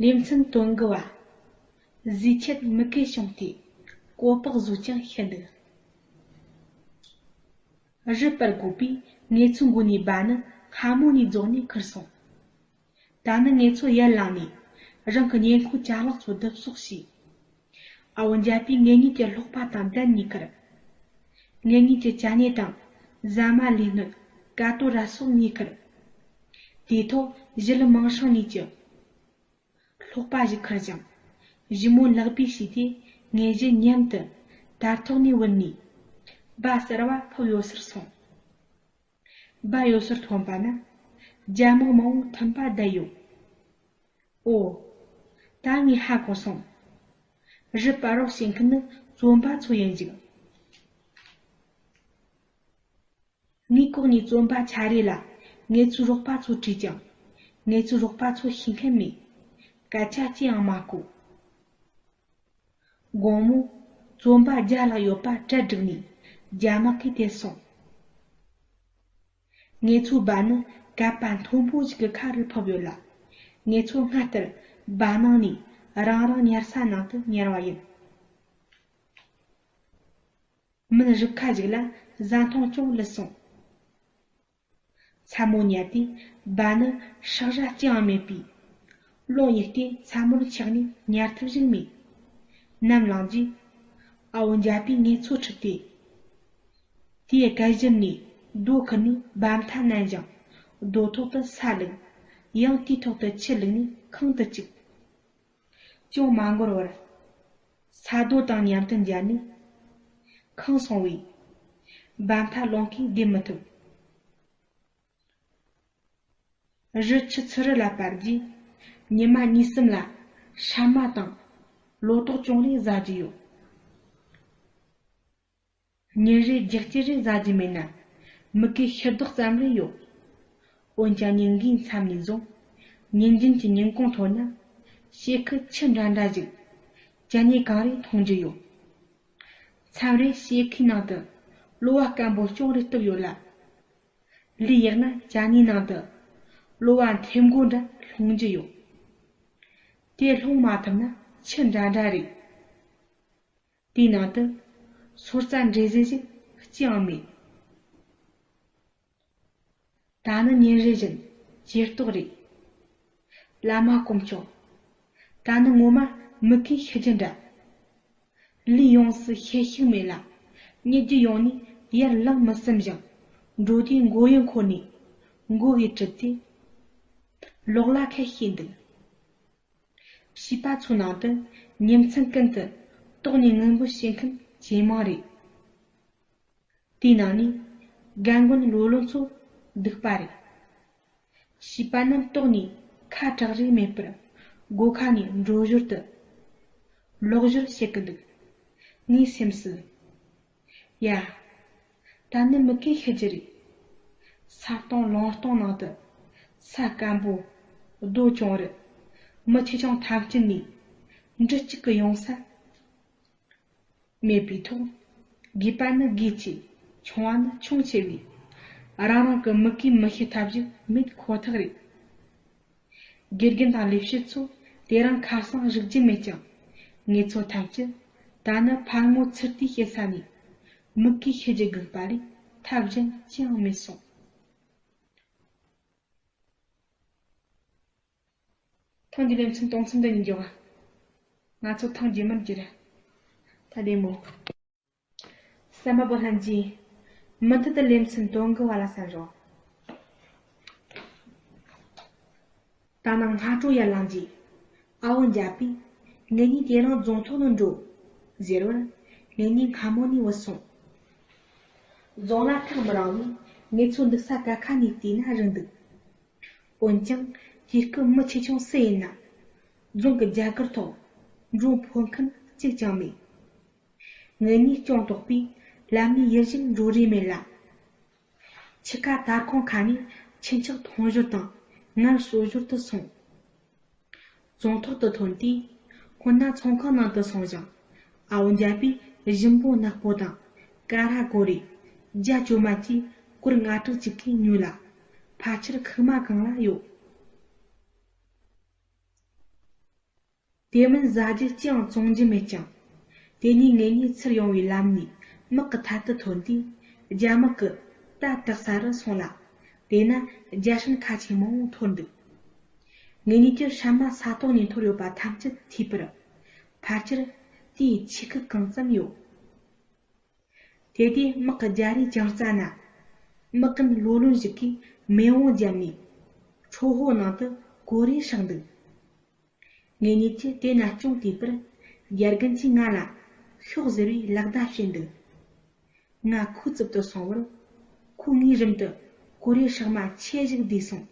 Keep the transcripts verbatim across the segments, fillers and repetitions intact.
ལེ་ཚན་དོན་དགུ་བ། གཟི་ཆད་མུ་གེ་བྱུང་སྟེ། གོ་ལྤགས་བཟོས་ཀྱང་ཤི་འདུག་རི་སྤར་དགོས་པས་ངེད་ཚོའི་མགོ་ནས་སྦ་ནི་སྔ་མོ་ནས་རྫོགས་ནས་ཁུར་སོང་། ད་ནི་ངེད་ཚོ་ཡར་ལངས་ནས་རང་གི་ཉེ་འཁོར་ཅ་ལག་ཚོ་བསྡུ་གསོག་བྱས། ཨ་བོ་འཇའ་པས་ངེད་གཉིས་ཀྱི་སློག་པ་དང་འདན་གཉིས་ཁུར། ངེད་གཉིས་ཀྱི་ཅ་ནེ་དང་ཟ་མ་ལས་སྣོད་ཀ་ཏོ་ར་སོགས་གཉིས་ཁུར། དེའི་ཐོག་ཞི་ལི་མིང་སྲིང་གཉིས་ཀྱི་སློག་པ་ཞིག་ཁུར་ཞིང་། ཞི་མོ་ལག་པས་བྱས་ཏེ་ངེད་བཞི་མཉམ་དུ་དར་ཐོག་ནས་བུད་ནས་སྦ་ཟེར་བ་ཕུབ་ཡོད་སར་སོང་། སྦ་ཡོད་སར་ཐོན་པ་ན་རྒྱ་མི་མང་པོ་ཐུམ་པ་བསྡད་ཡོད། ཨོ། ད་ངས་ཧ་གོ་སོང་། རི་སྤར་རོགས་བྱེད་མཁན་ནི་བཙོན་པ་ཚོ་ཡིན་ཞིང་། ངས་ལྐོག་ནས་བཙོན་པ་ཆ་རེ་ལ་ངེད་ཚོའི་རོགས་པ་ཚོ་དྲིས་ཀྱང་། ངེད་ཚོའི་རོགས་པ་ཚོ་ཤེས་མཁན་མེད། སྐད་ཆ་ཅི་ཡང་མ་གོ། དགོང་མོ་བཙོན་པ་བརྒྱ་ལྷག་ཡོད་པ་གྲལ་བསྒྲིགས་ནས་རྒྱ་དམག་གིས་དེད་སོང་། ངེད་ཚོའི་སྦ་ནི་གད་པ་མཐོན་པོ་ཞིག་གི་ཁ་རུ་ཕུབ་ཡོད་ལ། ངེད་ཚོ་སྔར་ལྟར་སྦ་ནང་ནས་རང་རང་ཉལ་ས་ནང་དུ་ཉལ་བ་ཡིན། མུན་རུབ་ཁ་ཞིག་ལ་བཟའ་འཐུང་ཅུང་ལུས་སོང་། མཚན་མོ་ཉལ་དུས་སྦ་ནི་སྲེག་ཟ་ཅི་ཡང་མེད་པས། རླུང་གཡུགས་ཏེ་མཚན་མོར་འཁྱག་ནས་ཉལ་ཐུབ་ཞིག་མེད། ནམ་ལངས་རྗེས་ཨ་བོ་འཇའ་པས་ངེད་ཚོ་ཁྲིད་དེ། དེའི་སྐད་གཞི་ནས་རྡོ་ཁུར་ནས་སྦ་མཐའ་མནན་ཞིང་རྡོ་ཐོག་ཏུ་ས་བླུགས། ཡང་དེའི་ཐོག་ཏུ་ཆུ་བླུགས་ནས་ཁང་དུ་བཅུག་ཅུང་མ་འགོར་བར། ས་རྡོ་དང་མཉམ་དུ་འབྱར་ནས་ཁེངས་སོང་བས། སྦ་མཐའ་རླུང་གིས་བསྡུ་མི་ཐུབ། རི་ཆུ་ཚུ་རུ་ལ་སྤར་རྗེས། ཉི་མ་གཉིས་གསུམ་ལ་སྲན་མ་དང་ལོ་ཏོག་ཅུང་རེ་ཟ་རྒྱུ་ཡོད། ཉིན་རེ་རྒྱགས་ཅི་རེ་ཟ་རྒྱུ་མེད་ན། མུ་གེ་ཤི་རྡོག་ཙམ་རེ་ཡོད། འོན་ཀྱང་ཉིན་འགའི་མཚམས་ནས་བཟུང་། ཉིན་རྒྱུན་གྱི་ཉིན་གུང་ཐོག་ན། ཞེ་ཁུ་ཆུ་འདྲ་འདྲ་ཞིག་ཅ་ནེ་གང་རེ་འཐུང་རྒྱུ་ཡོད། མཚམས་རེ་ཞེ་ཁུའི་ནང་དུ་གློ་བ་སྐམ་པོ་ཅུང་རེ་གཏུབ་ཡོད་ལ། ལུས་ཡག་ན་ཅ་ནེའི་ནང་དུ་གློ་བ་མཐེབ་མགོ་འདྲ་ལྷུང་རྒྱུ་ཡོད། དེ་ལྷུང་མ་ཐུབ་ན་ཆུ་འདྲ་འདྲ་རེད། དེའི་ནང་དུ་སོ་རྩ་འདྲེས་ཟིན་ཞིག་ཅི་ཡང་མེད། ད་ནི་ཉིན་རེ་བཞིན་ཇེ་སྟོགས་རེད། བླ་མ་དཀོན་མཆོག་ད་ནི་ངོ་མ་མུ་གེ་ཤི་རྒྱུ་འདྲ། ལུས་ཡོངས་སུ་ཤེད་ཤུགས་མེད་ལ། གཉིད་རྒྱུ་ཡོང་ནས་ཡར་ལངས་མི་སེམས་ཤིང་། འགྲོ་དུས་མགོ་ཡུ་འཁོར་ནས་མགོ་གིས་གྲིབ་སྟེ། ལོག་ལ་ཁད་ཤེས་འདུག་བྱིས་པ་ཚོའི་ནང་དུ་ཉིན་མཚན་ཀུན་ཏུ་ལྟོགས་ནས་ངུ་འབོད་བྱེད་མཁན་ཇེ་མང་རེད། དེའི་ནང་ནས་རྒན་རྒོན་ལོ་ལོན་ཚོ་སྡུག་པ་རེད། བྱིས་པ་རྣམས་ལྟོགས་ནས་ཁ་གྲག་རེས་མེད་པར་སྒོ་ཁ་ནས་འགྲོ་ཞོར་དུ་ལོག་ཞོར་བྱེད་ཀྱི་འདུག་ངའི་སེམས་སུ། ཡ། ད་ནི་མུ་གེ་ཤི་རྒྱུ་རེད། ས་སྟོང་ལུང་སྟོང་ནང་དུ། ས་སྐམ་པོ། རྡོ་གྱོང་རུ། མི་ཆེ་ཆུང་ཐམས་ཅད་ནས་འབྲུ་གཅིག་གི་ཡོང་ས་མེད་པའི་ཐོག་རྒས་པ་ནི་རྒས་ཆེ། ཆུང་བ་ནི་ཆུང་ཆེ་བས། རང་རང་གི་མུ་གེ་མི་ཤི་ཐབས་ཤིག་མེད་ཁོ་ཐག་རེད། དགེ་རྒན་དང་ལས་བྱེད་ཚོ་དེ་རིང་ཁ་སང་རིག་རྒྱུ་མེད་ཀྱང་། ངེད་ཚོ་ཐམས་ཅད་ད་ནི་ཕར་ངོ་ཚུར་ལྟོས་བྱེད་ས་ནས་མུ་གེ་ཤི་རྒྱུ་སྒུག་པ་ལས་ཐབས་གཞན་ཅི་ཡང་མེད་སོང་། ཐེངས་འདིའི་ལེ་ཚན་གཏོང་མཚམས་འདི་ནས་འཇོག་ང་ཚོ་ཐེངས་རྗེས་མར་མཇལ། ད་བདེ་མོ། གསན་པ་པོ་ལྷན་རྒྱས། མུ་མཐུད་དུ་ལེ་ཚན་དོན་དགུ་བ་ལ་གསན་རོགས། ད་ནངས་སྔ་དྲོ་ཡར་ལངས་རྗེས། ཨ་བོ་འཇའ་པས་ངེད་གཉིས་དེ་རིང་རྫོང་ཐོག་ཏུ་འགྲོ་ཟེར་བར། ངེད་གཉིས་སྔ་མོ་ནས་བུད་སོང་། རྫོང་ལ་ཐག་མི་རིང་བས་ངེད་ཚོ་འདུག་ས་ག་ཁ་ནས་བལྟས་ན་རིང་འདུག་འོན་ཀྱང་དེ་སྐབས་མི་ཆེ་ཆུང་སུ་ཡིན་ན། རྫོང་གི་རྒྱ་གར་ཐོག་འགྲོ་ཕོད་མཁན་གཅིག་ཀྱང་མེད། ངེད་གཉིས་སྐྱོང་དོགས་པས་ལམ་ནས་ཡར་བཞེངས་འགྲོ་རེས་མེད་ལ། ཆུ་ཁ་དར་ཁོང་ཁ་ནས་ཁྱི་ཆག་འཐུང་ཞོར་དང་ངལ་གསོ་ཞོར་དུ་སོང་། རྫོང་ཐོག་ཏུ་ཐོན་དུས། སྔོན་ན་ཚོང་ཁང་ནང་དུ་སོང་ཞིང་། ཨ་བོ་འཇའ་པས་ཞིམ་པོ་ནག་པོ་དང་། ཀ་ར་གོ་རེ། རྒྱ་ཅོ་མ་བཅས་སྒོར་ལྔ་དྲུག་ཅིག་གིས་ཉོས་ལ། ཕལ་ཆེར་ཁུག་མ་གང་ལ་ཡོད། དེ་མིན་ཟ་རྒྱུ་ཅི་ཡང་བཙོང་རྒྱུ་མེད་ཀྱང་། དེ་ནས་ངེད་གཉིས་ཚུར་ཡོང་བའི་ལམ་ནས་དམག་གི་ཐད་དུ་ཐོན་དུས། རྒྱ་དམག་གིས་རྟ་བཏགས་ས་རུ་སོང་ལ། དེ་ན་རྒྱ་ཧྲན་ཁ་ཆེ་མང་བོ་འཐོར་འདུག་ངེད་གཉིས་ཀྱིས་སྲན་མ་ས་ཐོག་ནས་འཐོར་ཡོད་པ་ཐམས་ཅད་ཐོས་པར། ཕལ་ཆེར་དེའི་ཆེ་ཁུག་གང་ཙམ་ཡོད། དེ་དུས་དམག་གི་རྒྱ་རས་ཅིང་རྩ་ན། དམག་རྒན་ལོ་ལོན་ཞིག་གིས་མེ་བོང་བརྒྱབ་ནས། ཁྲོ་ཧོ་ནང་དུ་ཀོ་རེ་ཧྲག་འདུག་ངེད་གཉིས་ཀྱིས་དེ་ན་ཅུང་བལྟས་པར། རྒྱ་རྒན་གྱིས་ང་ལ་ཤོག་ཟེར་བའི་ལག་བརྡ་བྱས་འདུག་ང་ཁོའི་རྩིབ་ཏུ་སོང་བར། ཁོས་ངའི་རུམ་དུ་ཀོ་རེ་ཧྲག་མ་ཆེ་ཞིག་བསྡུས་སོང་།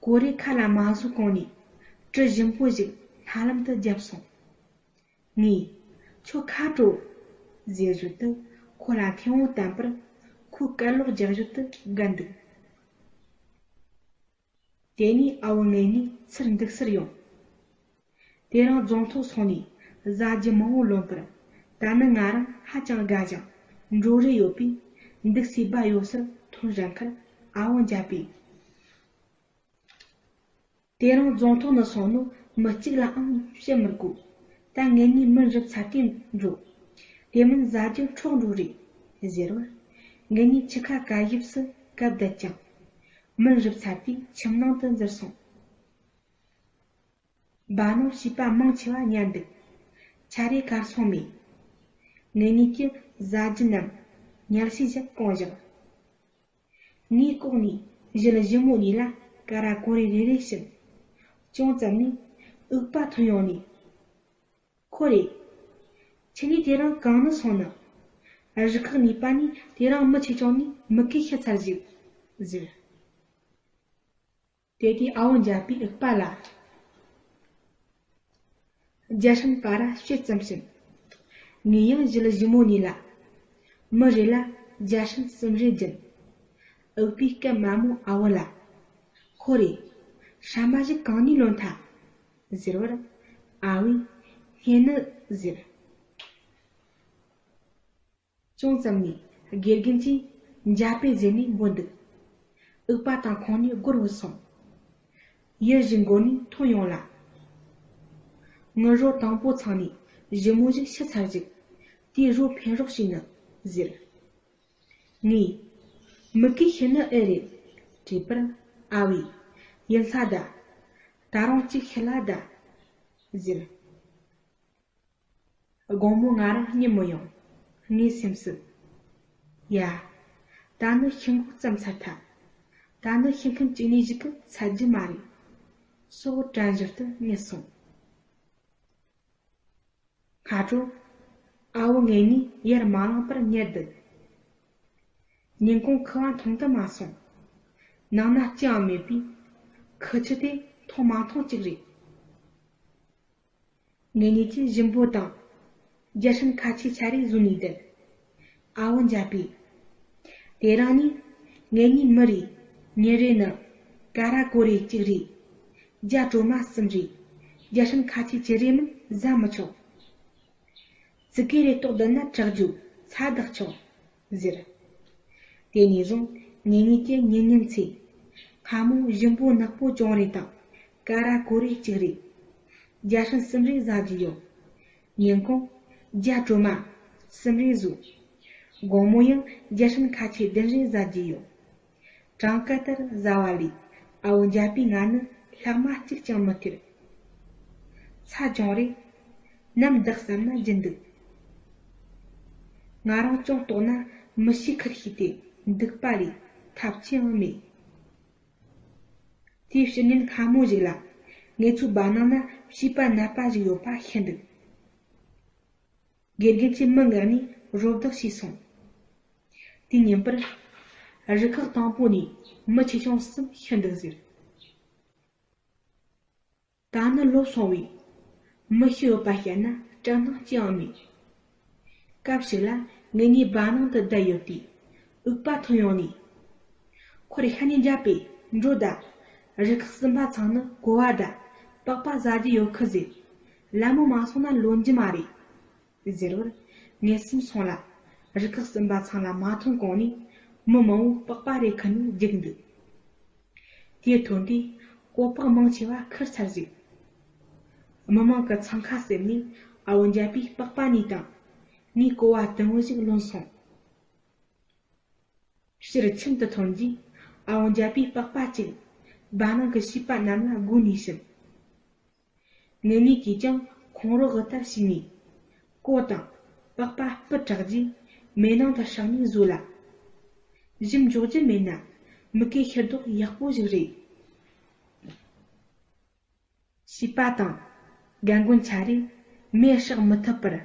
ཀོ་རེ་ཁ་ལ་མ་བཟོ་གོང་ནས་གྲི་ཞིམ་པོ་ཞིག་སྣ་ལམ་དུ་བརྒྱབ་སོང་། ངས། ཁྱོད་ཁ་དྲོ། ཟེར་ཞོར་དུ་ཁོ་ལ་མཐེ་བོང་བསྟན་པར། ཁོའི་སྐད་ལོག་རྒྱག་ཞོར་དུ་བརྒལ་འདུག་དེ་ནས་ཨ་བུ་ངེད་གཉིས་ཚུར་འདུག་སར་ཡོང་། དེ་རིང་རྫོང་ཐོག་སོང་ནས་ཟ་རྒྱུ་མང་བོ་ལོན་པར། ད་ནི་ང་རང་ཧ་ཅང་དགའ་ཞིང་འགྲོ་རེ་ཡོད་པས། འདུག་སའི་སྦ་ཡོད་སར་ཐོན་རན་ཁར་ཨ་བུ་འཇའ་པས། དེ་རིང་རྫོང་ཐོག་ནས་སོང་ནོ་མི་གཅིག་ལའང་བཤད་མི་དགོས། ད་ངེད་གཉིས་མུན་རུབ་ཚར་དུས་འགྲོ། དེ་མིན་ཟ་རྒྱུ་འཕྲོག་འགྲོ་རེད། ཟེར་བར། ངེད་གཉིས་ཆུ་ཁ་གར་ཡིབ་སུ་གབ་བསྡད་ཀྱང་། མུན་རུབ་ཚར་དུས་ཁྱིམ་ནང་དུ་འཛུལ་སོང་། སྦ་ནང་བྱིས་པ་མང་ཆེ་བ་ཉལ་འདུག་ཆ་རེ་གར་སོང་མེད། ངེད་གཉིས་ཀྱིས་ཟ་རྒྱུ་རྣམས་ཉལ་ཤེས་ཞིག་གང་བཞག་ངས་ལྐོག་ནས་གཞི་ལ་ཞི་མོ་གཉིས་ལ་ཀ་ར་ཀོ་རེ་རེ་རེ་བྱིན། ཅུང་ཙམ་ནས་འུག་པ་ཐོན་ཡོང་ནས། ཁོ་རེ། ཁྱེད་གཉིས་དེ་རིང་གང་ནས་སོང་ནི། རུ་ཁག་གཉིས་པ་ནས་དེ་རིང་མི་ཆེ་ཆུང་ནས་མི་གིས་ཤི་ཚར་ཞིག་ཟེར། དེ་དུས་ཨ་བོ་འཇའ་པས་འུག་པ་ལ། རྒྱ་ཧྲན་པ་ར་བཤད་ཙམ་ཞིག་ངས་ཡང་གཞི་ལ་ཞི་མོ་གཉིས་ལ། མི་རེ་ལ་རྒྱ་ཧྲན་གསུམ་རེ་སྦྱིན། འུག་པས་སྐད་དམའ་མོ་ཨ་བོ་ལ། ཁོ་རེ། སྲན་མ་ཞིག་གང་ནས་ལོན་ཐལ། ཟེར་བར། ཨ་བོས། སྔས་ནི་ཟེར། ཅུང་ཙམ་ནས་དགེ་རྒན་གྱིས་འཇའ་པེ་ཟེར་ནས་འབོད་འདུག་འུག་པ་དང་ཁོང་གཉིས་སྒོར་བུད་སོང་། ཡུལ་ཞིག་མགོ་ནས་ཐོན་ཡོང་ལ། ངུ་རོ་དང་པོ་ཚང་ནས་ཞི་མོ་ཞིག་ཤི་ཚར་ཅིག་དེའི་རོ་ཕན་རོགས་བྱས་ནི་ཟེར། ངས། མི་གིས་ཤི་ནི་ཨེ་རེད། དྲིས་པར། ཨ་བས། ཡིན་ས་ད། ད་རུང་གཅིག་ཤི་ལ་ད། ཟེར། དགོང་མོ་ང་རང་གཉིད་མི་ཡོང་། ངའི་སེམས་སུ། ཡ། ད་ནི་ཤི་འགོ་བརྩམས་ཚར་ཐལ། ད་ནི་ཤི་མཁན་གཅིག་ནས་ཞིག་གི་ཚད་རྒྱུ་མ་རེད། སོགས་དྲན་ཞོར་དུ་ངལ་སོང་། སྔ་དྲོ། ཨ་བོ་ངེད་གཉིས་ཡར་མ་ལངས་པར་ཉལ་འདུག་ཉིན་གུང་ཁུ་བ་འཐུང་དུ་མ་སོང་། ནང་ན་ཅི་ཡང་མེད་པས། ཁུ་ཆུ་དེ་འཐུང་མ་འཐུང་གཅིག་རེད། ངེད་གཉིས་ཀྱིས་ཞིམ་པོ་དང་། རྒྱ་ཧྲན་ཁ་ཆེ་ཆ་རེ་བཟོས་ནས་བསྡད། ཨ་བོ་འཇའ་པས། དེ་རིང་ནས་ངེད་གཉིས་མི་རེ་ཉིན་རེ་ནི་ཀ་ར་ཀོ་རེ་གཅིག་རེ། རྒྱ་གྲོ་མ་གསུམ་རེ། རྒྱ་ཧྲན་ཁ་ཆེ་ཅི་རེ་མིན་ཟ་མི་ཆོག་ཙི་གེ་རེ་ལྟོགས་བསྡད་ན་དྲག་རྒྱུ་ཚ་བདག་ཆོག་ཟེར། དེ་ནས་བཟུང་ངེད་གཉིས་ཀྱིས་ཉིན་ཉིན་ཚེ། སྔ་མོ་ཞིམ་པོ་ནག་པོ་ཅུང་རེ་དང་ཀ་ར་ཀོ་རེ་གཅིག་རེ། རྒྱ་ཧྲན་གསུམ་རེ་ཟ་རྒྱུ་ཡོད། ཉིན་གུང་རྒྱ་གྲོ་མ་གསུམ་རེ་ཟོས། དགོང་མོ་ཡང་རྒྱ་ཧྲན་ཁ་ཆེ་བདུན་རེ་ཟ་རྒྱུ་ཡོད། གྲངས་ཀ་ལྟར་ཟ་བ་ལས་ཨ་བོ་འཇའ་པས་ང་ནི་ལྷག་མ་གཅིག་ཀྱང་མི་སྟེར། ཚ་ཅུང་རེ། ནམ་འདག་བསམ་ན་རྒྱུན་འདུག་ང་རང་ཅུང་ལྟོགས་ན་མི་ཤི་ཁུར་ཤེས་ཏེ་འདུག་པ་ལས་ཐབས་ཅི་ཡང་མེད། དེའི་ཕྱི་ཉིན་སྔ་མོ་ཞིག་ལ་ངེད་ཚོའི་སྦ་ནང་ན་བྱིས་པ་ནད་པ་ཞིག་ཡོད་པ་ཤེས་འདུག་དགེ་རྒན་གྱིས་མི་མངགས་ནས་རོ་བདག་བྱས་སོང་། དེ་ཉིན་པར། རུ་ཁག་དང་པོ་ནས་མི་ཆེ་ཆུང་གསུམ་ཤི་འདུག་ཟེར། ད་ནི་ལོབས་སོང་བས། མི་ཤི་ཡོད་པ་བཤད་ན་སྐྲག་སྣང་ཅི་ཡང་མེད། སྐབས་ཤིག་ལ་ངེད་གཉིས་སྦ་ནང་དུ་བསྡད་ཡོད་དུས། འུག་པ་ཐོན་ཡོང་ནས། ཁོ་རེ་ཤ་ཉེ་འཇའ་པེ་འགྲོ་ད། རུ་ཁག་གསུམ་པ་ཚང་ནི་གོ་བ་ད། པགས་པ་ཟ་རྒྱུ་ཡོད་ཁུ་ཟེར། ལད་མོ་མ་སོང་ན་ལོན་རྒྱུ་མ་རེད། ཟེར་བར། ངལ་གསོ་སོང་ལ། རུ་ཁག་གསུམ་པ་ཚང་ལ་མ་ཐོན་གོང་ནས། མི་མང་བོ་པགས་པ་རེ་ཁུར་ནས་རྒྱུག་འདུག་དེར་ཐོན་དུས་ཀོ་པགས་མང་ཆེ་བ་ཁུར་ཚར་ཟིག་མི་མང་གི་འཚང་ཁ་ཟེར་ནས་ཨ་བོ་འཇའ་པའི་པགས་པ་ནས་དང་། ངའི་ཀོ་བ་དུམ་བུ་ཞིག་ལོན་སོང་། ཕྱིར་ཁྱིམ་དུ་ཐོན་རྗེས་ཨ་བོ་འཇའ་པའི་པགས་པ་གཅིག་སྦྲ་ནང་གི་བྱིས་པ་རྣམས་ལ་བགོས་ནས་ཕྱིན། ངེད་གཉིས་ཀྱིས་ཀྱང་ཁོང་རོགས་ལྟར་བྱས་ནས། ཀོ་དང་པགས་པ་སྤུ་དྲག་རྗེས་མེ་ནང་དུ་བསྲེགས་ནས་བཟོས་ལ། ཞིམ་འཇོག་རྒྱུ་མེད་ན་མི་ཀའི་ཤི་དོགས་ཡག་པོ་ཞིག་རེད། བྱིས་པ་དང་རྒན་རྒོན་ཆ་རེ་མེ་བསྲེག་མི་ཐུབ་པར་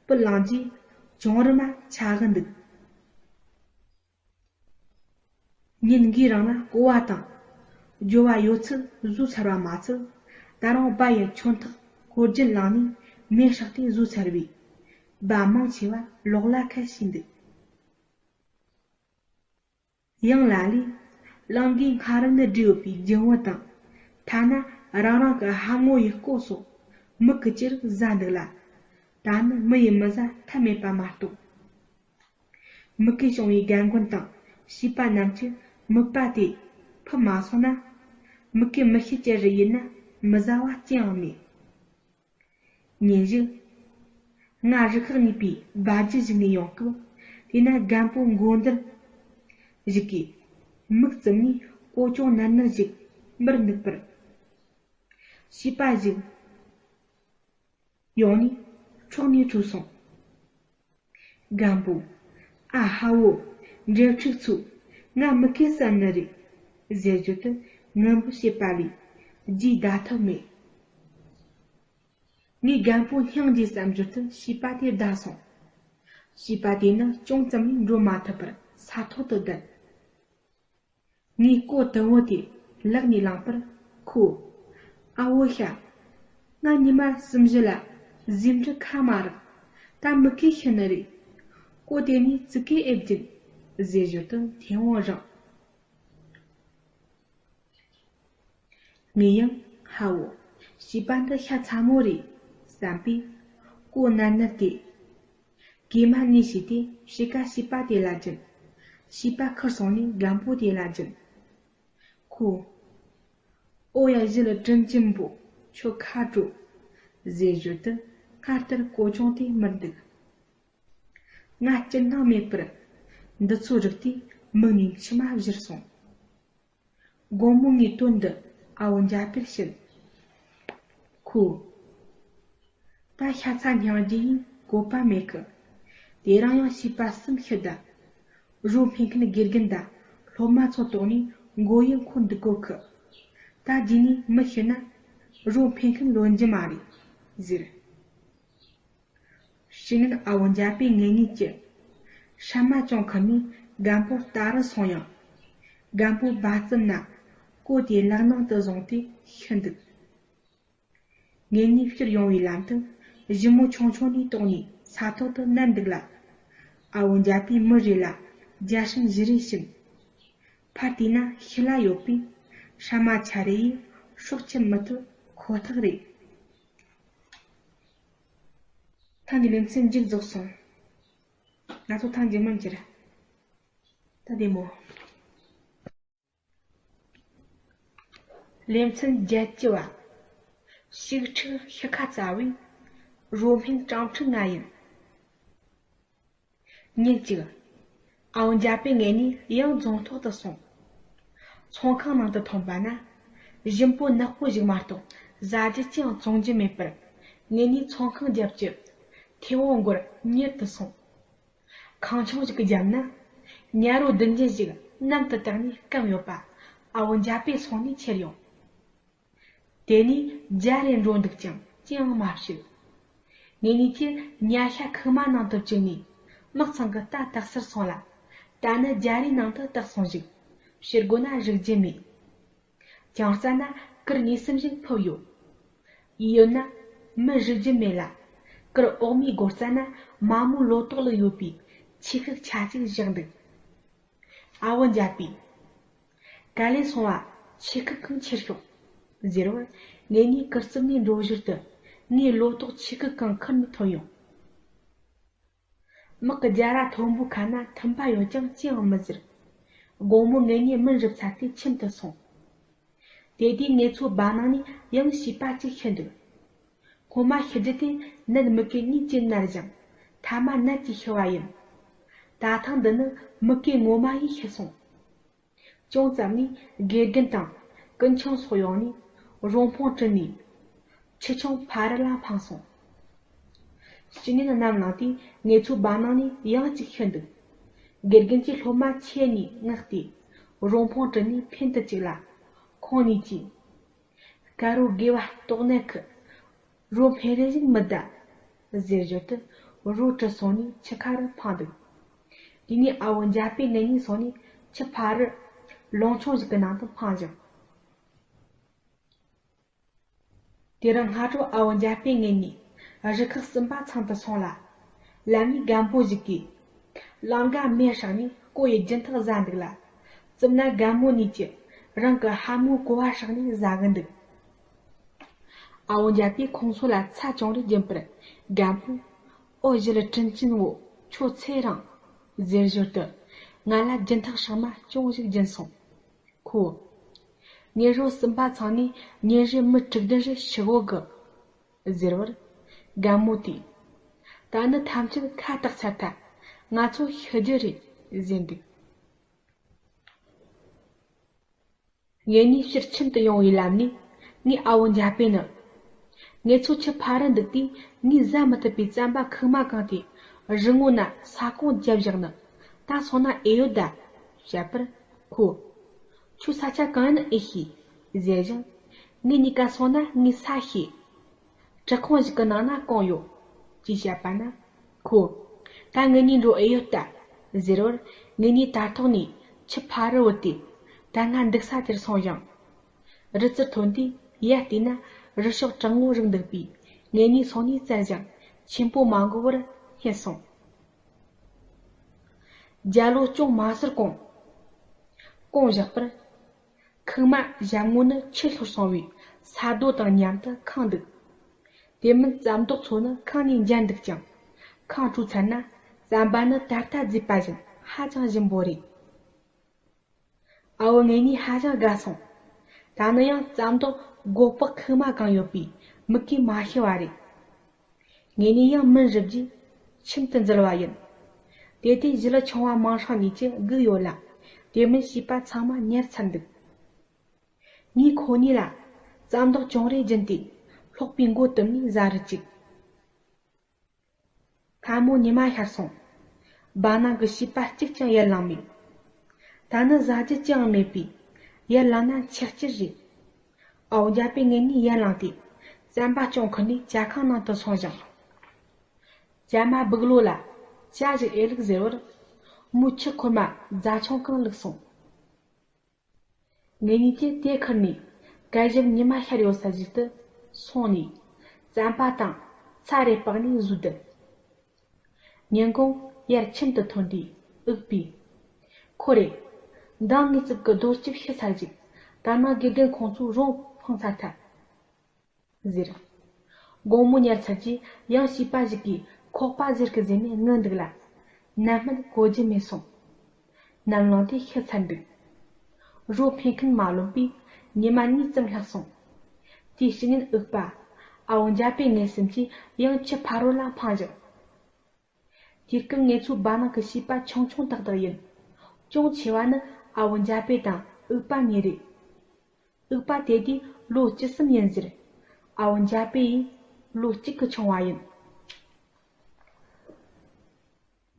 སྤུ་ལངས་རྗེས་གྱོང་རིམ་ཆག་གི་འདུག་ཉིན་འགའི་རིང་ལ་ཀོ་བ་དང་སྦྱོར་བ་ཡོད་ཚད་བཟོས་ཚར་བ་མ་ཚད། ད་རུང་སྦྲ་ཡི་ཆུ་འཐག་ཀོ་རྒྱན་བླངས་ནས་མེ་བསྲེགས་ཏེ་བཟོས་ཚར་བས། སྦྲ་མང་ཆེ་བ་ལོག་ལ་ཁད་བྱས་འདུག་ཡང་ལ་ལས་གླིང་གི་སྔ་རབས་ནས་བསྒྲིགས་ཡོད་པའི་རྒྱུན་བུ་དང་། ཐ་ན་རང་རང་གི་ཕ་མོ་ཡི་སྐོར་སོགས་མིག་གིས་ཅི་རིགས་བཟས་འདུག་ལ། ད་ནི་མི་ཡིས་མི་བཟའ་ཐབས་མེད་པ་མ་གཏོགས། མི་ཀས་བྱུང་བའི་རྒན་རྒོན་དང་བྱིས་པ་རྣམས་ཀྱིས་མིད་པ་དེ་ཕུད་མ་སོང་ན། མི་ཀའི་མི་ཤི་ཅི་རིགས་ཡིན་ན་མི་བཟའ་བ་ཅི་ཡང་མེད། ཉིན་ཞིག་ང་རུ་ཁག་གཉིས་པའི་སྦྲ་རྒྱུད་ཞིག་ནས་ཡོང་སྐབས། དེ་ན་རྒན་པོ་མགོ་འདར་ཞིག་གིས་མིག་བཙུམ་ནས་ཀོ་ཅོང་ནར་ནར་ཞིག་འབུད་འདུག་པར། བྱིས་པ་ཞིག་ཡོང་ནས་འཕྲོག་ནས་བྲོས་སོང་། རྒན་པོས། ཨ་ཧ་བོ། འབྲེལ་ཕྲུག་ཚོ། ང་མི་ཀའི་བསད་ནི་རེད། ཟེར་རྒྱུ་དེ་ངུ་འབོད་བྱེད་པ་ལས་རྒྱུས་བདའ་ཐུབ་མེད། ངས་རྒན་པོ་སྙིང་རྗེ་བསམ་རྒྱུ་དེ་བྱིས་པ་དེ་བདའ་སོང་། བྱིས་པ་དེ་ནི་ཅུང་ཙམ་ལས་འགྲོ་མ་ཐུབ་པར་ས་ཐོག་ཏུ་བསྡད། ངས་ཀོ་དུམ་བུ་དེ་ལག་ནས་བླངས་པར་ཁོས། ཨ་བོ་ཤ། ང་ཉི་མ་གསུམ་བཞི་ལ་ཟས་འབྲུ་ཁ་མ་རག་ད་མི་ཀའི་ཤི་ནི་རེད། ཀོ་དེ་ནས་ཙི་གེ་ཨེ་བརྒྱུད། ཟེར་ཞོར་དུ་མཐེ་བོང་རིང་། ངས་ཡང་ཧ་བོ། བྱིས་པ་འདི་ཤ་ཚ་མོ་རེད་བསམ་པས། ཀོ་ནར་ནར་དེ་གོས་མ་ནས་བྱས་ཏེ་ཕྱེད་ཀ་བྱིས་པ་དེ་ལ་སྦྱིན། བྱིས་པ་ཁུར་སོང་ནས་རྒན་པོ་དེ་ལ་སྦྱིན། ཁོས། ཨོ་ཡ་ཞི་ལི་དྲིན་ཅན་པོ། ཁྱོད་ཁ་དྲོ། ཟེར་ཞོར་དུ་སྔར་ལྟར་ཀོ་ཅོང་དེ་མིད་འདུག་ང་ཅི་སྣང་མེད་པར་འདི་ཚོའི་རིགས་དེའི་མིག་ནས་མཆི་མ་བཞུར་སོང་། དགོང་མོ་ངས་དོན་འདི་ཨ་བོ་འཇའ་པར་བཤད། ཁོས། ད་ཤ་ཚ་སྙིང་རྗེ་ཡིན་བཀོད་པ་མེད་གི། དེ་རིང་ཡང་བྱིས་པ་གསུམ་ཤི་ད། རོ་འཕེན་མཁན་དགེ་རྒན་དང་སློབ་མ་ཚོ་དོགས་ནས་མགོ་ཡུ་འཁོར་འདུག་གོ་གི། ད་རྗེས་ནས་མི་ཤི་ན་རོ་འཕེན་མཁན་ལོན་རྒྱུ་མ་རེད་ཟེར། ཕྱི་ཉིན་ཨ་བོ་འཇའ་པས་ངེད་གཉིས་ཀྱི་ཧྲ་མ་ཅུང་ཁུར་ནས་རྒན་པོ་ལྟ་རུ་སོང་ཡང་། རྒན་པོ་སྦྲ་རྩུབ་ན་ཀོ་དེ་ལག་ནང་དུ་བཟུང་སྟེ་ཤི་འདུག་ངེད་གཉིས་ཕྱིར་ཡོང་བའི་ལམ་དུ་ཞི་མོ་ཆུང་ཆུང་ནས་ལྟོགས་ནས་ས་ཐོག་ཏུ་མནན་འདུག་ལ། ཨ་བོ་འཇའ་པས་མི་རེ་ལ་རྒྱ་ཧྲིང་བཞི་རེ་བྱིན། ཕར་བལྟས་ན་ཤི་ལ་ཡོད་པས་ཧྲ་མ་ཆ་རེ་ཡིས་སྲོག་ཁྱེར་མི་ཐུབ་ཁོ་ཐག་རེད། ཐེངས་འདིའི་ལེ་ཚན་མཇུག་རྫོགས་སོང་། ང་ཚོ་ཐེངས་རྗེས་མར་མཇལ། ད་བདེ་མོ། ལེ་ཚན་བརྒྱད་ཅུ་བ། ཞིག་ཕྲུག་ཤི་ཁ་ཚ་བའི་རོ་སྨན་སྤྲང་ཕྲུག་ང་ཡིན། ཉིན་གཅིག་ཨ་བོ་འཇའ་པས་ངེད་གཉིས་ཡང་རྫོང་ཐོག་ཏུ་སོང་། ཚོང་ཁང་ནང་དུ་ཐོན་པ་ན། ཞིམ་པོ་ནག་པོ་ཞིག་མ་གཏོགས་ཟ་རྒྱུ་ཅི་ཡང་བཙོང་རྒྱུ་མེད་པར། ངེད་གཉིས་ཚོང་ཁང་རྒྱབ་ཀྱི་མཐེ་བོང་སྒོར་ཉལ་དུ་སོང་། ཁང་ཆུང་ཞིག་གི་རྒྱབ་ན། ཉ་རོ་སྡུག་ཅན་ཞིག་མནན་དུ་བཏགས་ནས་སྐམ་ཡོད་པ་ཨ་བོ་འཇའ་པས་སོང་ནས་ཁྱེར་ཡོང་། དེ་ནས་རྒྱ་རེ་འགྲོ་འདུག་ཀྱང་ཅི་ཡང་མ་བྱུང་། ངེད་གཉིས་ཀྱིས་ཉ་ཤ་ཁུག་མ་ནང་དུ་བཅུག་ནས་མི་ཚང་གི་རྟ་བཏགས་སར་སོང་ལ། རྟ་ནི་རྒྱ་རེའི་ནང་དུ་བཏགས་སོང་ཞིག་ཕྱིར་རྒོལ་ན་རིག་རྒྱུ་མེད། ཅང་རྩ་ན་གུར་གཉིས་གསུམ་ཞིག་ཕུབ་ཡོད། ཡིན་ན་མི་རིག་རྒྱུ་མེད་ལ། གུར་འོག་མའི་སྒོ་རྩ་ན་མ་མོའི་ལོ་ཏོག་ལ་ཡོད་པའི་ཆས་ཤིག་ཆ་གཅིག་བཞག་འདུག་ཨ་བོ་འཇའ་པས། ག་ལེ་སོང་བ་ཆས་ཤིག་གང་ཁྱེར་ཤོག་ཟེར་བར། ངེད་གཉིས་གུར་རྩིབ་ནས་འགྲོ་ཞོར་དུ་ངའི་ལོ་ཏོག་ཆས་ཤིག་གང་ཁུར་ནས་ཐོན་ཡོང་། དམག་གི་རྒྱ་ར་མཐོན་པོའི་ཁ་ན་ཐུམ་པ་ཡོད་ཀྱང་ཅི་ཡང་མི་ཟེར། དགོང་མོ་ངེད་གཉིས་མུན་རུབ་ཚར་ཏེ་ཁྱིམ་དུ་སོང་། དེ་དུས་ངེད་ཚོའི་སྦྲ་ནང་ནས་ཡང་བྱིས་པ་གཅིག་ཤི་འདུག་སྔོན་མ་ཤི་རྒྱུ་དེ་ནད་མུ་གེ་གཉིས་ཀྱིས་མནར་ཞིང་། ཐ་མ་ནད་ཀྱིས་ཤི་བ་ཡིན། ད་ཐེངས་འདི་ནི་མུ་གེ་ངོ་མ་ཡིས་ཤི་སོང་། ཅུང་ཙམ་ནས་དགེ་རྒན་དང་ཀུན་ཆང་སོགས་ཡོང་ནས་རོང་འཕང་དཀྲུས་ནས་ཆུ་ཆུང་ཕ་རི་ལ་འཕངས་སོང་། ཕྱི་ཉིན་གནམ་ལངས་དུས་ངེད་ཚོའི་སྦྲ་ནང་ནས་ཡང་གཅིག་ཤི་འདུག། དགེ་རྒན་གྱིས་སློབ་མ་ཁྱེར་ནས་མངགས་ཏེ་རོང་འཕང་དཀྲུས་ནས་འཕེན་དུ་བཅུག་ལ། ཁོང་གཉིས་ཀྱིས། དཀར་རོ་དགེ་བ་ལྟོགས་ནད་ཁུ། རོ་འཕེན་རེ་ཞིག་མི་གདའ། ཟེར་ཞོར་དུ་རོ་དཀྲུས་སོང་ནས་ཆུ་ཁ་རུ་འཕངས་འདུག། དེ་ནས་ཨ་བོ་འཇའ་པས་ངེད་གཉིས་སོང་ནས་ཆུ་ཕ་རི་ལུང་ཆུང་ཞིག་གི་ནང་དུ་འཕངས་ཤིང་། དེ་རིང་སྔ་དྲོ་ཨ་བོ་འཇའ་པས་ངེད་གཉིས་རུ་ཁག་གསུམ་པ་ཚང་དུ་སོང་ལ། ལམ་ནས་རྒན་པོ་ཞིག་གིས། ལམ་འགའ་མེ་བསྲེགས་ནས་ཀོ་ཡི་རྒྱུན་ཐག་བཟའ་འདུག་ལ། རྩིབ་ན་རྒན་མོ་གཉིས་ཀྱིས་རང་གི་ལྷ་མོའི་ཀོ་བ་བསྲེགས་ནས་བཟའ་གི་འདུག། ཨ་བོ་འཇའ་པས་ཁོང་ཚོ་ལ་ཚྭ་ཅུང་རེ་སྦྱིན་པར། རྒན་པོས། ཨོ་བཞིན་དྲིན་ཅན་བོ། ཁྱོད་ཚེ་རིང་། ཟེར་ཞོར་དུ། ང་ལ་རྒྱུན་ཐག་ཧྲག་མ་ཅུང་ཞིག་སྦྱིན་སོང་། ཁོས། ངེད་རོ་གསུམ་པ་ཚང་ནས་ཉིན་རེ་མི་དྲུག་བདུན་རེ་ཤི་གོ་གི། ཟེར་བར། རྒན་མོ་དེས། ད་ནི་ཐམས་ཅད་ཁ་བཏགས་ཚར་ཐལ། ང་ཚོ་ཤི་རྒྱུ་རེད། ཟེར་འདུག། ངེད་གཉིས་ཕྱིར་ཁྱིམ་དུ་ཡོང་བའི་ལམ་ནས་ངས་ཨ་བོ་འཇའ་པས་ནི། ངེད་ཚོ་ཆུ་ཕ་རི་འདུག་དུས་ངས་བཟའ་མི་ཐུབ་པའི་རྩམ་པ་ཁུག་མ་གང་དེ་རི་ངོ་ན་ས་ཁོངས་བརྒྱབ་བཞག་ནི། ད་སོང་ན་ཨེ་ཡོད་ད། བཤད་པར། ཁོས། ཁྱོད་ས་ཆ་གང་ཡིན་ཨེ་ཤེས། ཟེར་ཞིང་། ངེད་གཉིས་ཀ་སོང་ན་ངས་ས་ཤེས། བྲག་ཁུང་ཞིག་གི་ནང་ན་གང་ཡོད། ཅེས་བཤད་པ་ན། ཁོས། ད་ངེད་གཉིས་འགྲོ་ཨེ་ཡོད་ལྟ། ཟེར་བར། ངེད་གཉིས་དར་ཐོག་ནས་ཆུ་ཕ་རི་བུད་དེ། ད་སྔ་འདུག་ས་དེར་སོང་ཞིང་། རི་རྩེར་ཐོན་དུས་ཡར་བལྟས་ན་རི་ཤོག་གྲང་ངོ་རིག་འདུག་པས། ངེད་གཉིས་སོང་ནས་བཙལ་ཞིང་། ཆེན་པོ་མ་འགོར་བར་རྙེད་སོང་། རྒྱ་ལོ་ཅུང་མ་ཟད་གོང་། གོང་བཞག་པར། ཁུག་མ་བཞབ་ངོ་ནི་ཆུ་ལྷོར་སོང་བས་ས་རྡོ་དང་མཉམ་དུ་ཁེངས་འདུག། དེ་མིན་རྩམ་རྡོག་ཚོ་ནི་ཁེངས་ནས་འཇར་འདུག་ཅིང་། ཁེངས་དྲུད་ཚར་ན་རྩམ་པ་ནི་ད་ལྟ་བཟས་པ་བཞིན་ཧ་ཅང་ཞིམ་པོ་རེད། ཨ་བོ་ངེད་གཉིས་ཧ་ཅང་དགའ་སོང་། ད་ནི་ཡང་རྩམ་རྡོག་སྒོ་ལྤགས་ཁུག་མ་གང་ཡོད་པས་མུ་གེས་མ་ཤི་བ་རེད། ངེད་གཉིས་ཡང་མུན་རུབ་རྗེས་ཁྱིམ་དུ་འཛུལ་བ་ཡིན། དེ་དུས་གཞི་ལ་ཆུང་བ་མིང་སྲིང་གཉིས་ཀྱིས་སྒུག་ཡོད་ལ། དེ་མིན་བྱིས་པ་ཚང་མ་ཉལ་ཚར་འདུག། ངས་ཁོ་གཉིས་ལ་རྩམ་རྡོག་ཅུང་རེ་སྦྱིན་ཏེ་ལྷོག་པའི་མགོ་བཏུམས་ནས་བཟའ་རུ་བཅུག། སྔ་མོ་ཉི་མ་ཤར་སོང་། སྦྲ་ནང་གི་བྱིས་པ་གཅིག་ཀྱང་ཡར་ལངས་མེད། ད་ནི་ཟ་རྒྱུ་ཅི་ཡང་མེད་པས་ཡར་ལངས་ན་འཆི་རྐྱེན་རེད། ཨའོ་འཇའ་པས་ངེད་གཉིས་ཡར་ལངས་ཏེ་རྩམ་པ་ཅུང་ཁུར་ནས་ཇ་ཁང་ནང་དུ་སོང་ཞིང་། ཇ་མ་སྦུག་ལོགས་ལ་ཇ་ཞིག་ཨེ་བླུགས་ཟེར་བར། མོས་ཆུ་ཁོལ་མ་རྫ་ཆུང་གང་བླུགས་སོང་། ངེད་གཉིས་ཀྱིས་དེ་ཁུར་ནས་གད་ཞབས་ཉི་མ་ཤར་ཡོད་ས་ཞིག་ཏུ་སོང་ནས་རྩམ་པ་དང་ཚྭ་རེ་སྤགས་ནས་བཟོས་བསྡད། ཉིན་གུང་ཡར་ཁྱིམ་དུ་ཐོན་དུས་འུག་པས། ཁོ་རེ། མདང་ངའི་རྩིབ་ཀྱི་རྡོ་གཅིག་ཤི་ཚར་ཅིག། ད་ནངས་དགེ་རྒན་ཁོང་ཚོས་རོང་འཕངས་ཚར་ཐལ། ཟེར། དགོང་མོ་ཉལ་ཚར་རྗེས་ཡང་བྱིས་པ་ཞིག་གིས་ཁོག་པ་ཟེར་གི་ཟེར་ནས་ངུ་འདུག་ལ། ནམ་སྨད་གོ་རྒྱུ་མེད་སོང་། ནམ་ལངས་དུས་ཤི་ཚར་འདུག། རོ་འཕེན་མཁན་མ་ལོན་པས་ཉི་མ་གཉིས་ཙམ་ལྷག་སོང་། དེའི་ཕྱི་ཉིན་འུག་པ། ཨ་བོ་འཇའ་པས་ངེད་གསུམ་གྱིས་ཡང་ཆུ་ཕ་རོལ་ལ་འཕངས་བཞག། དེ་སྐབས་ངེད་ཚོའི་སྦྲ་ནང་གི་བྱིས་པ་ཆུང་ཆུང་ཏག་ཏག་ཡིན། ཅུང་ཆེ་བ་ནི་ཨ་བོ་འཇའ་པེ་དང་འུག་པ་གཉིས་རེད། འུག་པ་དེ་དུས་ལོ་བཅུ་གསུམ་ཡིན་ཟེར། ཨ་བོ་འཇའ་པེ་ཡིས་ལོ་གཅིག་གི་ཆུང་བ་ཡིན།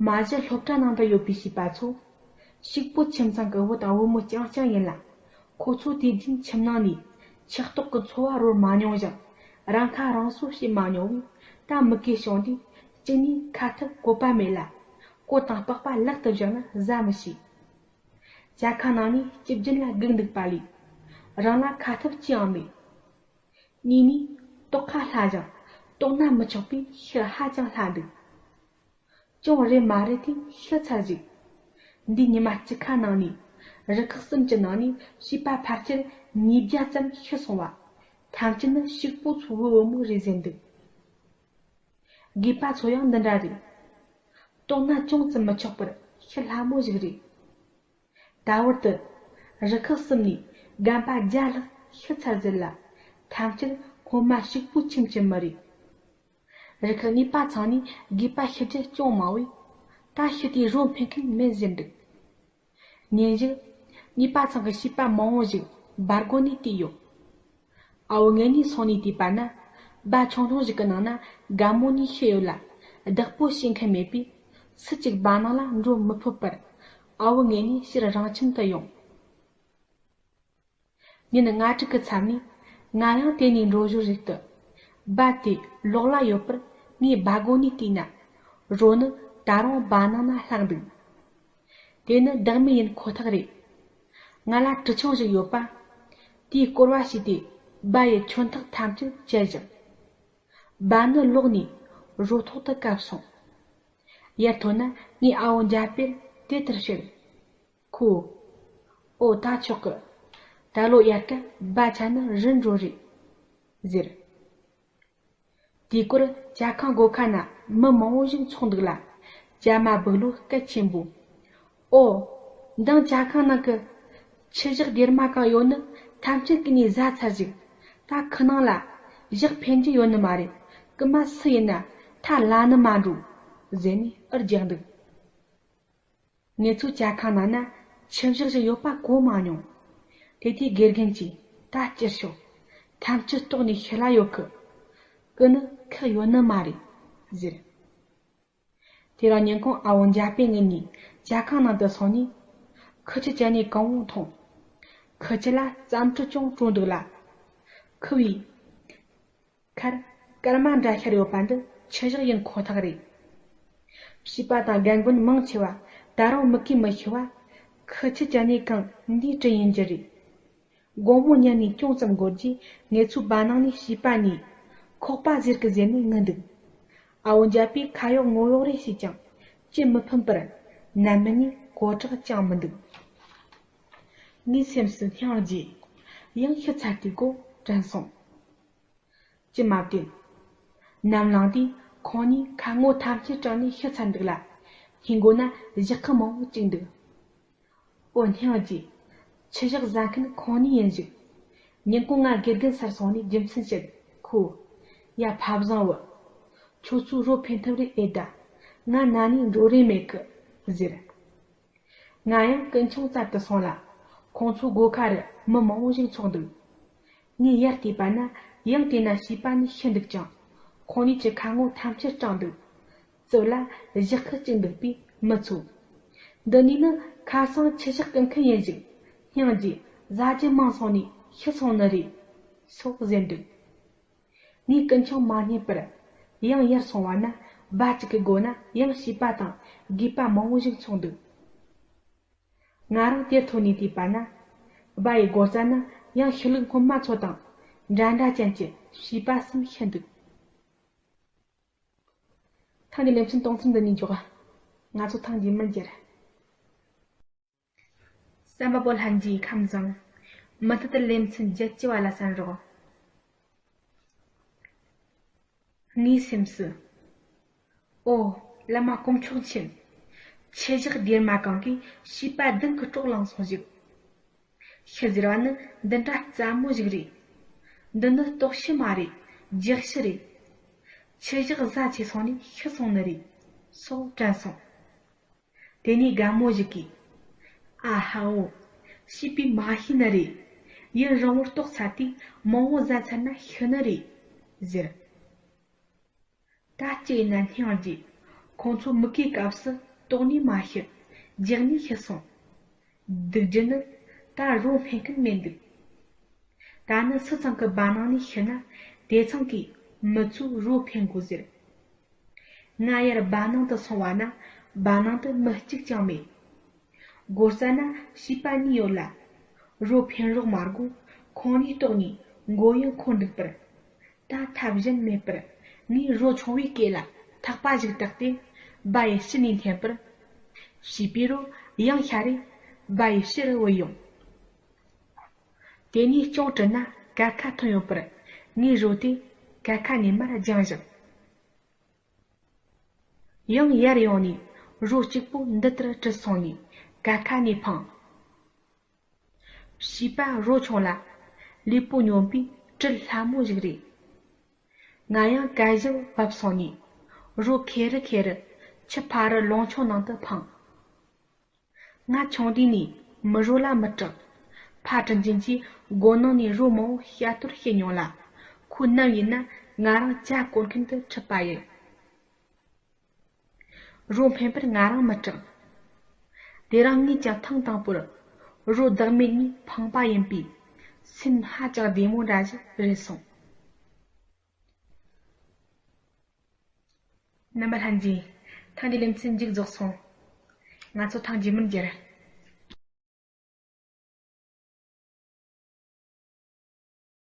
མ་གཞི་སློབ་གྲྭ་ནང་དུ་ཡོད་པའི་བྱིས་པ་ཚོ། ཕྱུག་པོ་ཁྱིམ་ཚང་གི་བུ་དང་བུ་མོ་རྐྱང་རྐྱང་ཡིན་ལ། ཁོ་ཚོ་དུས་རྒྱུན་ཁྱིམ་ནང་ནས་ཆགས་ཐོག་གི་འཚོ་བ་རོལ་མ་མྱོང་ཞིང་། རང་ཁ་རང་གསོ་བྱེད་མ་མྱོང་བས། ད་མུ་གེ་བྱུང་དུས་གཅིག་ནས་ཁ་ཐུབ་བཀོད་པ་མེད་ལ། གོས་དང་པགས་པ་ལག་ཏུ་བཞག་ན་ཟ་མི་ཤེས། ཇ་ཁང་ནང་ནས་སྐྱིབ་རྒྱུན་ལ་སྒུག་འདུག་པ་ལས། རང་ལ་ཁ་ཐུབ་ཅི་ཡང་མེད། གཉིས་ནས་ལྟོགས་ཁ་ལྷ་ཞིང་ལྟོགས་ན་མི་ཆོག་པས་ཤི་ཧ་ཅང་སླ་འདུག། ཅུང་རེད་མ་རེད་དེ་ཤི་ཚར་ཅིག། འདི་ཉི་མ་གཅིག་ཁ་ནང་ནས་རུ་ཁག་གསུམ་གྱི་ནང་ནས་བྱིས་པ་ཕལ་ཆེར་ཉིས་བརྒྱ་ཙམ་ཤི་སོང་བ། ཐམས་ཅད་ནི་ཕྱུག་པོ་ཚོའི་བུ་བུ་མོ་རེད་ཟེར་འདུག། རྒས་པ་ཚོ་ཡང་འདི་འདྲ་རེད། ལྟོགས་ན་ཅུང་ཙམ་མི་ཆོག་པར་ཤི་སླ་མོ་ཞིག་རེད། ད་བར་དུ་རུ་ཁག་གསུམ་ནས་རྒན་པ་བརྒྱ་ལྷག་ཤི་ཚར་ཟེར་ལ། ཐམས་ཅད་སྔོན་མ་ཕྱུག་པོའི་ཁྱིམ་གྱི་མི་རེད། རི་ཁ་གཉིས་པ་ཚང་ནས་དགོས་པ་ཤི་རྒྱུ་ཅུང་མང་བས། ད་ཤི་དུས་རོ་འཕེན་མཁན་མེད་ཟེར་འདུག་ཉིན་ཞིག་གཉིས་པ་ཚང་གི་བྱིས་པ་མང་བོ་ཞིག་སྦར་སྒོ་ནས་བལྟས་ཡོད། ཨ་བོ་ངེད་གཉིས་སོང་ནས་བལྟས་པ་ན། སྦར་ཆུང་ཆུང་ཞིག་གི་ནང་ན་རྒན་མོ་གཉིས་ཤི་ཡོད་ལ། བདག་པོ་བྱེད་མཁན་མེད་པས། སུ་གཅིག་སྦར་ནང་ལ་འགྲོ་མི་ཕོད་པར། ཨ་བོ་ངེད་གཉིས་ཕྱིར་རང་ཁྱིམ་དུ་ཡོང་། ཉིན་ལྔ་དྲུག་གི་མཚམས་ནས། ང་ཡང་དེ་ནས་འགྲོ་ཞོར་རིག་ཏུ། སྦར་དེ་ལོགས་ལ་ཡོད་པར་ངས་སྦར་སྒོ་ནས་བལྟས་ན། རོ་ནི་ད་རུང་སྦར་ནང་ན་ལྷག་འདུག་དེ་ནི་བདག་མེད་ཡིན་ཁོ་ཐག་རེད། ང་ལ་གྲི་ཆུང་ཞིག་ཡོད་པ། དེས་སྐོར་བ་བྱས་ཏེ་སྦར་ཡི་ཆུ་འཐག་ཐམས་ཅད་བཅད་བཞག་སྦར་ནི་ལོག་ནས་རོ་ཐོག་ཏུ་བཀབ་སོང་། ཡར་ཐོན་ན་ངས་ཨ་བོ་འཇའ་དཔལ་དེ་ལྟར་བཤད། ཁོས། ཨོ་ད་ཆོག་གི། ད་ལོ་དབྱར་ཁ་སྦར་ཆ་ནི་རི་འགྲོ་རེད། ཟེར། དེའི་སྐོར་ཇ་ཁང་སྒོ་ཁ་ན་མི་མང་བོ་ཞིག་འཚོགས་འདུག་ལ། ཇ་མ་སྦུག་ལོ་སྐད་ཆེན་པོས། ཨོ། འདང་ཇ་ཁང་ནང་གི་ཆུ་བཞག་སྡེར་མ་གང་ཡོད་ནི་ཐམས་ཅད་ཀུན་ནས་ཟ་ཚར་ཞིག་ད་ཁུ་ནང་ལ་བཞག་འཕེན་རྒྱུ་ཡོད་ནི་མ་རེད། རྐུན་མ་སུ་ཡིན་ན་ཐ་ལ་ནི་མ་འགྲོ། ཟེར་ནས་ཨུར་རྒྱག་འདུག་ངེད་ཚོའི་ཇ་ཁང་ནང་ན་ཆུ་བཞག་ཞིག་ཡོད་པ་གོ་མ་མྱོང་། དེ་དུས་དགེ་རྒན་གྱིས་ད་ཅི་ཤོག་ཐམས་ཅད་ལྟོགས་ནས་ཤི་ལ་ཡོད་གི། རྐུ་ནི་ཁག་ཡོད་ནི་མ་རེད། ཟེར། དེ་རིང་ཉིན་གུང་ཨ་བོ་འཇའ་དཔལ་ངེད་གཉིས་ཇ་ཁང་ནང་དུ་སོང་ནས། ཁུ་ཆུ་བཅད་ནས་གང་བོ་འཐུང་། ཁུ་ཆུ་ལ་རྩམ་དྲི་ཅུང་བྲོ་འདུག་ལ། ཁུ་བའི་ཁར་སྐར་མ་འདྲ་ཤར་ཡོད་པ་འདི་ཆུ་བཞག་ཡིན་ཁོ་ཐག་རེད། བྱིས་པ་དང་རྒན་རྒོན་མང་ཆེ་བ་ད་རུང་མི་གིས་མི་ཤི་བ། ཁུ་ཆུ་བཅད་ནས་གང་འདིའི་དྲི་ཡིན་རྒྱུ་རེད། དགོང་མོ་ཉལ་ནས་ཅུང་ཙམ་འགོར་རྗེས་ངེད་ཚོའི་སྦར་ནང་ནས་བྱིས་པ་གཉིས། ཁོག་པ་ཟེར་གི་ཟེར་ནས་ངུ་འདུག་ཨ་བོ་འཇའ་དཔལ་ཁ་གཡོག་ངོ་གཡོག་རེ་བྱས་ཀྱང་ཅི་མི་ཕན་པར་ནམ་མི་ནས་གོ་ཁྲག་ཅང་མི་འདུག་ངའི་སེམས་སུ་སྙིང་རྗེ། ཡང་ཤི་ཚར་དུས་གོ་དྲན་སོང་། ཅི་མ་བདེན། ནམ་ལངས་དུས་ཁོང་གཉིས་ཁ་ངོ་ཐམས་ཅད་སྐྲངས་ནས་ཤི་ཚར་འདུག་ལ། སྙིང་མགོ་ན་ཞག་ཁུ་མང་བོ་བཅུག་འདུག་ཨོ་སྙིང་རྗེ། ཆུ་བཞག་ཟ་མཁན་ཁོང་གཉིས་ཡིན་ཞིག་ཉིན་གུང་ང་དགེ་རྒན་སར་སོང་ནས་རྒྱུ་མཚན་བཤད། ཁོས། ཡ་ཕ་བཟང་བུ། ཁྱོད་ཚོས་རོ་འཕེན་ཐུབ་རེད་ཨེ་ད། ང་ན་ནས་འགྲོ་རེ་མེད་གི། ཟེར། ང་ཡང་ཀུན་ཆུང་བཙལ་དུ་སོང་ལ། ཁོང་ཚོའི་སྒོ་ཁ་རུ་མི་མང་བོ་ཞིག་འཚོགས་འདུག་ངས་ཡར་བལྟས་པ་ན་ཡང་དེ་ན་བྱིས་པ་གཉིས་ཤི་འདུག་ཀྱང་། ཁོང་གཉིས་ཀྱི་ཁ་ངོ་ཐམས་ཅད་སྐྲངས་འདུག་རྩིབ་ལ་ཞག་ཁུ་བཅུག་འདུག་པས་མི་ཚོ། འདི་གཉིས་ནི་ཁ་སང་ཆུ་བཞག་རྐུ་མཁན་ཡིན་ཞིག་སྙིང་རྗེ། ཟ་རྒྱུ་མང་སོང་ནས་ཤི་སོང་ནི་རེད། སོགས་ཟེར་འདུག་ངས་ཀུན་ཆུང་མ་རྙེད་པར། ཡང་ཡར་སོང་བ་ན་སྦ་གཅིག་གི་སྒོ་ན་ཡང་བྱིས་པ་དང་རྒས་པ་མང་བོ་ཞིག་འཚོགས་འདུག་ང་རང་དེར་ཐོན་ནས་བལྟས་པ་ན། སྦ་ཡི་སྒོ་རྩ་ན་ཡང་ཤི་ལུག་སྔོན་མ་ཚོ་དང་འདྲ་འདྲ་ཅན་གྱི་བྱིས་པ་གསུམ་ཤི་འདུག་ཐེངས་འདིའི་ལེ་ཚན་གཏོང་མཚམས་འདི་ནས་འཇོག་ང་ཚོ་ཐེངས་རྗེས་མར་མཇལ། བསམ་པ་པོ་ལྷན་རྒྱས་ཁམས་བཟང་། མུ་མཐུད་དུ་ལེ་ཚན་བརྒྱད་ཅུ་བ་ལ་གསན་རོགས། ངའི་སེམས་སུ། ཨོ། བླ་མ་དཀོན་མཆོག་མཁྱེན། ཆུ་བཞག་སྡེར་མ་གང་གིས་བྱིས་པ་བདུན་གྱི་སྲོག་བླངས་སོང་ཞིག་ཤི་ཟེར་བ་ནི་འདི་འདྲ་རྩ་མོ་ཞིག་རེད། འདི་ནི་ལྟོགས་ཤི་མ་རེད། ལྗགས་ཤི་རེད། ཆུ་བཞག་ཟ་ཆེ་སོང་ནས་ཤི་སོང་ནི་རེད། སོགས་དྲན་སོང་། དེ་ནས་རྒན་མོ་ཞིག་གིས། ཨ་ཧ་འོ། བྱིས་པས་མ་ཤེས་ནི་རེད། ཡུན་རིང་བོར་ལྟོགས་ཚར་དུས་མང་བོ་ཟ་ཚར་ན་ཤི་ནི་རེད། ཟེར། ད་ཅི་ཡིན་ན་སྙིང་རྗེ། ཁོང་ཚོ་མུ་གེའི་སྐབས་སུ་ལྟོགས་ནས་མ་ཤི། ལྗགས་ནས་ཤི་སོང་། སྡུག་རྒྱུ་ནི་ད་རོ་འཕེན་མཁན་མེད་འདུག་ད་ནི་སུ་ཚང་གི་སྦ་ནང་ནས་ཤི་ན་དེ་ཚང་གིས་མི་ཚོས་རོ་འཕེན་དགོས་ཟེར། ང་ཡར་སྦ་ནང་དུ་སོང་བ་ན་སྦ་ནང་དུ་མི་གཅིག་ཀྱང་མེད། སྒོ་རྩ་ན་བྱིས་པ་གཉིས་ཡོད་ལ། རོ་འཕེན་རོགས་མ་དགོས། ཁོང་གཉིས་ལྟོགས་ནས་མགོ་ཡང་འཁོར་འདུག་པར། ད་ཐབས་གཞན་མེད་པར་ངས་རོ་ཆུང་བའི་སྐེ་ལ་ཐག་པ་ཞིག་བཏགས་ཏེ་སྦ་ཡི་ཕྱི་ནས་འཐེན་པར། བྱིས་པའི་རོ་ཡང་ཤ་རེ་སྦ་ཡི་ཕྱི་རུ་བུད་ཡོང་། དེ་ནས་ཅུང་དྲུད་ན་ཀར་ཁ་ཐོན་ཡོང་པར་ངས་རོ་དེ་ཀར་ཁ་ནས་མར་སྦྱངས་བཞག་ཡང་ཡར་ཡོང་ནས་རོ་གཅིག་པོ་འདི་ལྟར་དྲུད་སོང་ནས་ཀར་ཁ་ནས་འཕངས། བྱིས་པ་རོ་ཆུང་ལ་ལུས་པོ་སྙོམས་པའི་དྲུད་སླ་མོ་ཞིག་རེད། ང་ཡང་གད་ཞིབ་བབས་སོང་ནས། རོ་ཁེ་རུ་ཁེ་རུ་ཆུ་ཕ་རུ་ལུང་ཆུང་ནང་དུ་འཕངས། ང་ཆུང་དུས་ནས་མི་རོ་ལ་མི་སྐྲག་ཕ་དྲིན་ཅན་གྱིས་སྒོ་ནང་ནས་རོ་མང་བོ་བཤའ་གཏོར་བྱེད་མྱོང་ལ། ཁོའི་ནམ་ཡིན་ན་ང་རང་ཇ་བསྐོལ་མཁན་དུ་ཁྲིད་པ་ཡིན། རོ་འཕེན་པར་ང་རང་མི་སྐྲག་དེ་རིང་ངས་ཀྱང་ཐེངས་དང་པོར་རོ་བདག་མེད་གཉིས་འཕངས་པ་ཡིན་པས། སེམས་ཧ་ཅང་བདེ་མོ་འདྲ་ཞིག་རེད་སོང་། རྣམ་པ་ལྷན་རྒྱས། ཐེངས་འདིའི་ལེ་ཚན་མཇུག་རྫོགས་སོང་། ང་ཚོ་ཐེངས་རྗེས་མར་མཇལ།